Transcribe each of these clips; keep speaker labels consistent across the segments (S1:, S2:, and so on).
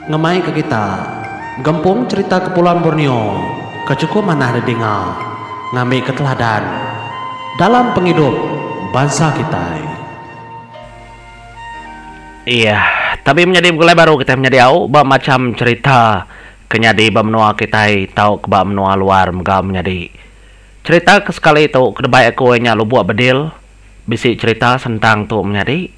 S1: Ngemai ke kita gempung cherita Kepulauan Borneo ke chukup manah didinga ngambi ke teladan dalam pengidup bansa kitai. Iya, tabi menyadi begulai baru kitai menyadi au ba macham cherita ke nyadi ba menua kitai tauka ba menua luar mega menyadi. Cherita ke sekali tu ke debai aku iya nya Lubok Bedil bisi cherita sentang tu menyadi.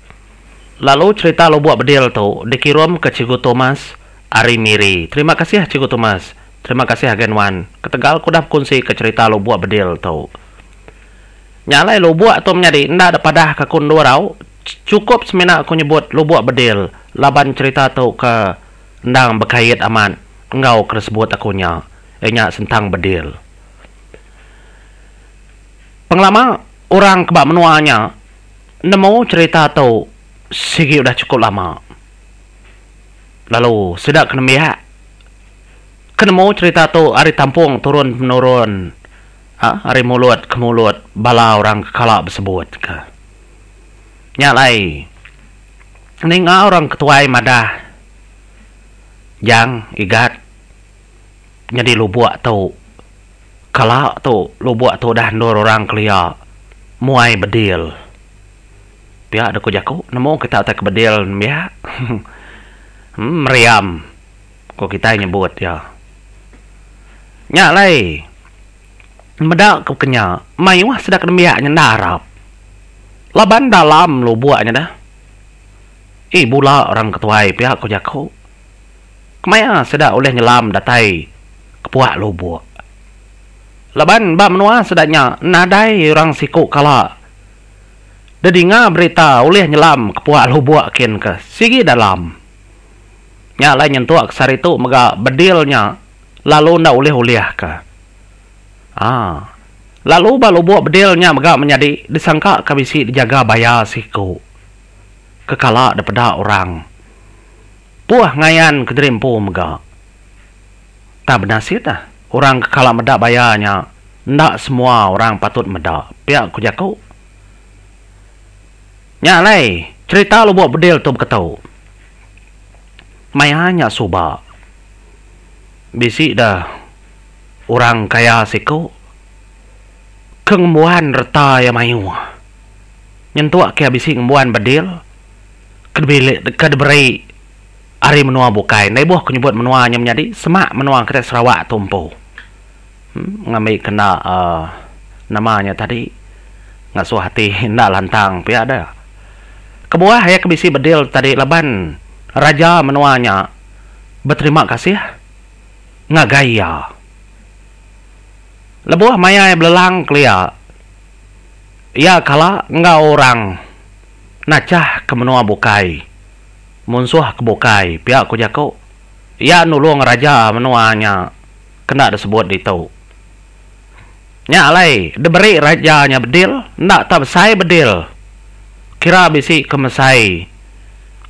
S1: Lalu cherita Lubok Bedil tu dikirumka Cikgu Thomas ari Miri. Terima kasih Cikgu Thomas. Terima kasih agai nuan ketegal ke udah bekunsika cherita Lubok Bedil tu. Nya alai lubok tu menyadi enda deka padahka aku endur au, chukup semina aku nyebut Lubok Bedil laban cherita tu ke endang bekait amat enggau ke disebut aku nya, iya nya sentang bedil. Pengelama orang ke ba menua nya nemu cherita tu sigi udah chukup lama. Lalu sida ke nembiak ke nemu cherita tu ari tampung turun menurun ari mulut ke mulut bala orang ke kala besebut ke. Nya alai ninga orang ke tuai madah Jang Igat nyadi lubok tu kala tu lubok tu udah endur orang kelia muai bedil. Pia deh ku jaku nemu kita utai ke bedil nembiak meriam ku kitai nyebut iya. Nya alai meda ke kenya mayuh sida ke nembiak nya enda arap laban dalam lubok nya deh. Ih bula orang ke tuai pia ku jaku. Kemaya sida ulih nyelam datai ke puak lubok. Laban ba menua sida nya nadai orang siku kala dedinga berita ulih nyelam ke puak lubok kin ke sigi dalam. Nya alai nyentuk ke sehari tu mega bedil nya lalu enda ulih ulih ke. Aa. Lalu ba lubok bedil nya mega menyadi disangka ke bisi dijaga baya siku ke kala dipeda orang. Puh ngayan kediri empu mega. Tang benasit ah, orang ke kala meda baya nya enda semua orang patut meda, pia ku jaku. Nya alai, cherita Lubok Bedil tu beketu. Maya nya suba, bisi deh orang kaya siku ke ngembuan reta iya mayuh. Nyentuk ke iya bisi ngembuan bedil. Ke diberi ari menua bukai. Enda ibuh ku nyebut menua nya menyadi semak menua kitai Sarawak tu empu. Ngambi ke enda uhh nama nya tadi ngasuh ati enda lantang pia deh. Kebuah iya ke bisi bedil tadi laban raja menua nya beterima kasih ngagai iya. Lebuh maya iya belelang kelia iya kala enggau orang. Nachah ke menua bukai, munsuh ke bukai pia ku jaku. Iya nulung raja menua nya kena disebut ditu. Nya alai diberi raja nya bedil enda tak besai bedil. Kira bisi ke mesai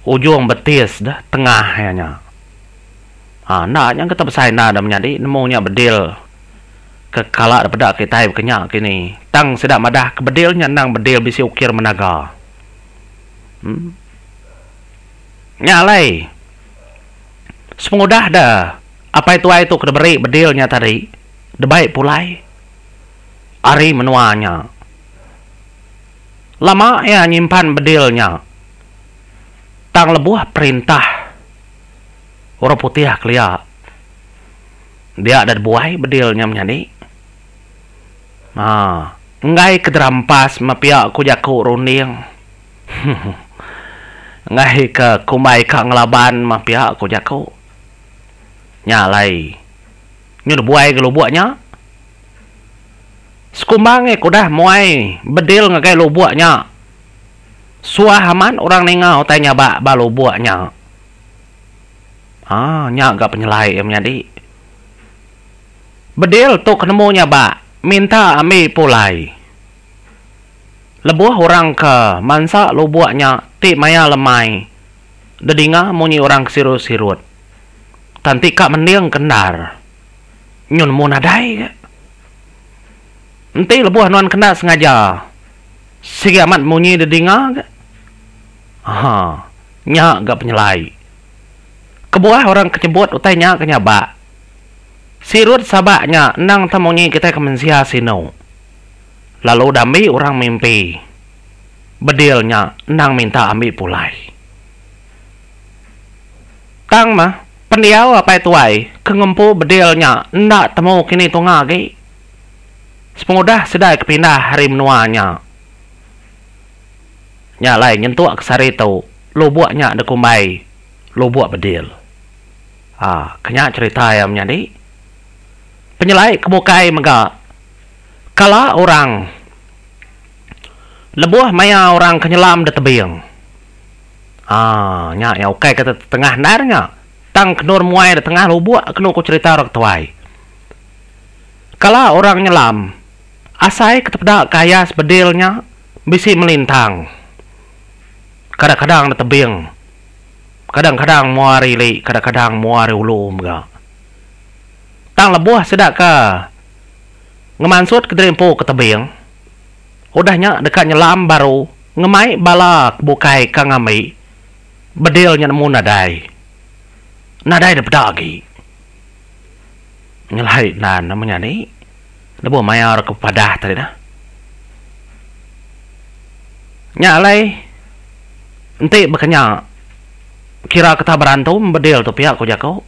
S1: ujung betis deh tengah iya nya. Ha enda nya ke besai enda da menyadi nemu nya bedil ke kala da peda kitai baka nya kini. Tang sida madah ke bedil nya endang bedil bisi ukir menaga. Em. Nya alai sepengudah da apai tuai tu ke diberi bedil nya tadi dibai pulai ari menua nya. Lama iya nyimpan bedil nya tang lebuh perintah. Orang putih kelia dia da dibuai bedil nya menyadi. Haa enggai ke dirampas meh pia ku jaku runding. Enggai ke kumbai ka ngelaban meh pia ku jaku. Nya alai nyu dibuai ga lubok nya. Sekumbang iya ke udah muai bedil ngagai lubok nya suah amat orang ninga utai nyabak ba lubok nya. Haa nya ga penyelai iya menyadi. Bedil tu ke nemu nya ba minta ambi pulai. Lebuh orang ke mansa lubuk nya ti maya lemai dedinga munyi orang ke sirut-sirut. Tang ti ka mending ke endar nyu nemu nadai ga. Enti lebuh nuan kenda sengaja sigi amat munyi dedinga ga. Haa. Nya ga penyelai. Kebuah orang ke nyebut utai nya ke nyabak. Sirut sabak nya endang tau munyi kitai ke mensia sinu. Lalu dambi orang mimpi bedil nya endang minta ambi pulai. Tang meh pendiau apai tuai ke ngempu bedil nya enda temu kini tunga agi. Sepengudah sida ke pindah ari menua nya. Nya alai nyentuk ke sehari tu lubuk nya dikumbai Lubuk Bedil. Aa ke nya cherita iya menyadi. Penyelai ke bukai mega kala orang lebuh maya orang ke nyelam da tebing. Aa nya iya ukai ke tengah endar nya tang ke endur muai da tengah lubuk kenu ku cherita orang tuai. Kala orang nyelam asai ke tepeda ke ayas bedil nya bisi melintang kadang-kadang da tebing kadang-kadang mua ari ili kadang-kadang mua ari ulu mega. Tang lebuh sida ke ngemansut ke diri empu ke tebing, udah nya deka nyelam baru ngemai bala ke bukai ke ngambi bedil nya nemu nadai. Nadai dep peda agi. Nyelai nan nama nyadi lebuh maya orang ke bepadah tadi dah. Nya alai enti baka nya kira ke tau berantu bedil tu pia ku jaku.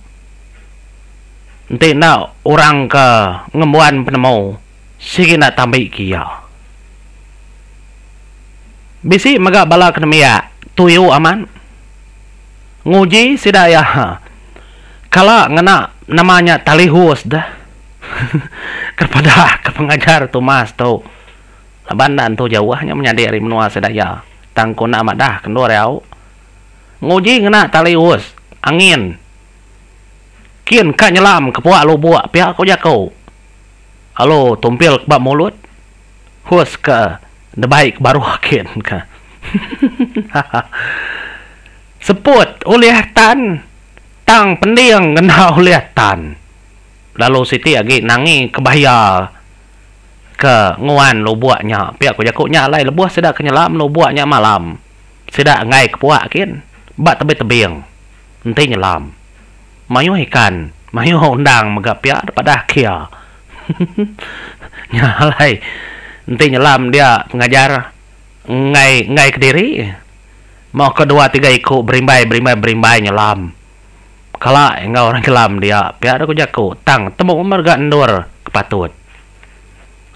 S1: Enti enda orang ke ngembuan penemu sigi enda tambi ke iya. Bisi mega bala ke nembiak tuyu amat nguji sida iya kala ngena nama nya tali hus deh ke padah ke pengajar Thomas tu laban enda entu jauh nya menyadi ari menua sida iya tang ku enda madah ke endur iya au. Nguji ngena tali hus angin. Kin ka nyelam ke puak lubuk pia ku jaku. Lalu tumpil ke ba mulut hus ke debai ke baruh kin ka. Seput ulih tan tang pending ngena ulih tan. Lalu siti agi nangi ke bahaya ke nguan lubuk nya pia ku jaku nya alai lebuh sida ke nyelam lubuk nya malam sida enggai ke puak kin ba tebing-tebing. Enti nyelam. Mayuh ikan, mayuh undang mega pia da padah kia. Nya alai enti nyelam dia pengajar enggai enggai kediri. Meh ke dua tiga iku berimbai berimbai berimbai nyelam. Kala enggau orang nyelam dia pia da ku jaku tang temu mega endur ke patut.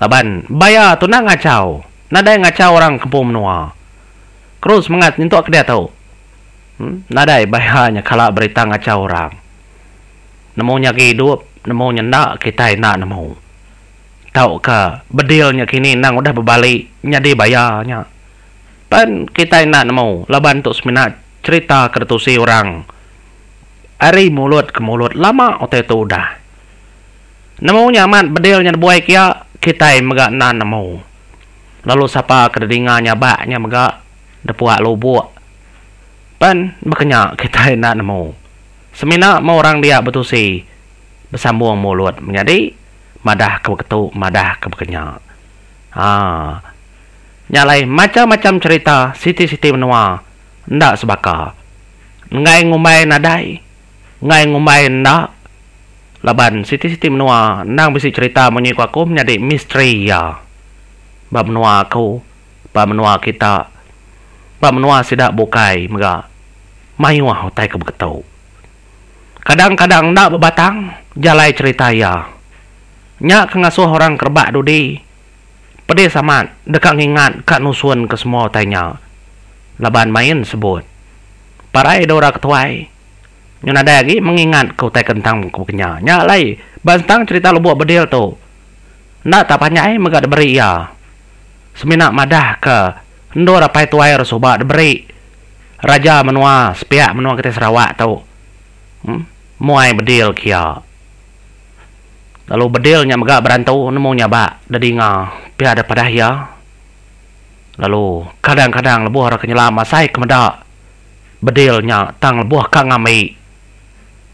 S1: Laban baya tu enda ngachau, nadai ngachau orang ke empu menua. Keru semengat nyentuk ke diatu. Nadai baya nya kala berita ngachau orang. Nemu nya agi idup, nemu nya enda kitai enda nemu. Tauka bedil nya kini endang udah bebali nyadi baya nya. Pen kitai enda nemu laban tu semina cherita ke ditusi orang ari mulut ke mulut lama utai tu udah. Nemu nya amat bedil nya dibuai kia kitai mega enda nemu. Lalu sapa ke didinga nyabak nya mega depuak lubuk. Pen baka nya kitai enda nemu. Semina meh orang dia betusi besambung mulut menyadi madah ke beketu madah ke baka nya. Haa. Nya alai macham-macham cherita siti-siti menua enda sebaka. Enggai ngumbai nadai, enggai ngumbai enda laban siti-siti menua endang bisi cherita munyi ku aku menyadi misteri iya ba menua aku. Ba menua kita, ba menua sida bukai mega mayuh utai ke beketu. Kadang-kadang enda bebatang jalai cherita iya. Nya ke ngasuh orang ke rebak dudi pedis amat deka ngingat ka nusun ke semua utai nya laban main sebut. Parai dora ketuai nyu nadai agi mengingat ke utai ke entang ke nya. Nya alai ba sentang cherita Lubok Bedil tu enda tak panjai mega diberi iya. Semina madahka endur apai tuai orang suba diberi raja menua sepiak menua kitai Sarawak tu muai bedil kia. Lalu bedil nya mega berantu nemu nyabak dedinga pia da padah iya. Lalu kadang-kadang lebuh orang ke nyelam asai ke meda bedil nya tang lebuh ka ngambi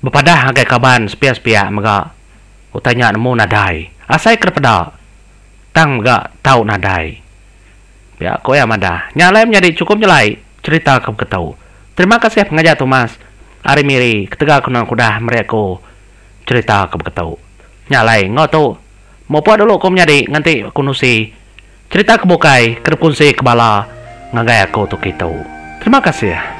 S1: bepadah ngagai kaban sepiak-sepiak mega utai nya nemu nadai asai ke dipeda. Tang mega tau nadai. Pia ku iya madah. Nya alai menyadi chukup nyelai cherita ke beketu. Terima kasih Pengajar Thomas. Ari Miri ketegal ke nuan ke udah meri aku cherita ke beketu. Nya alai enggau tu mupuk dulu ku menyadi nganti aku nusi cherita ke bukai ke dikunsi ke bala ngagai aku tu kitu. Terima kasih.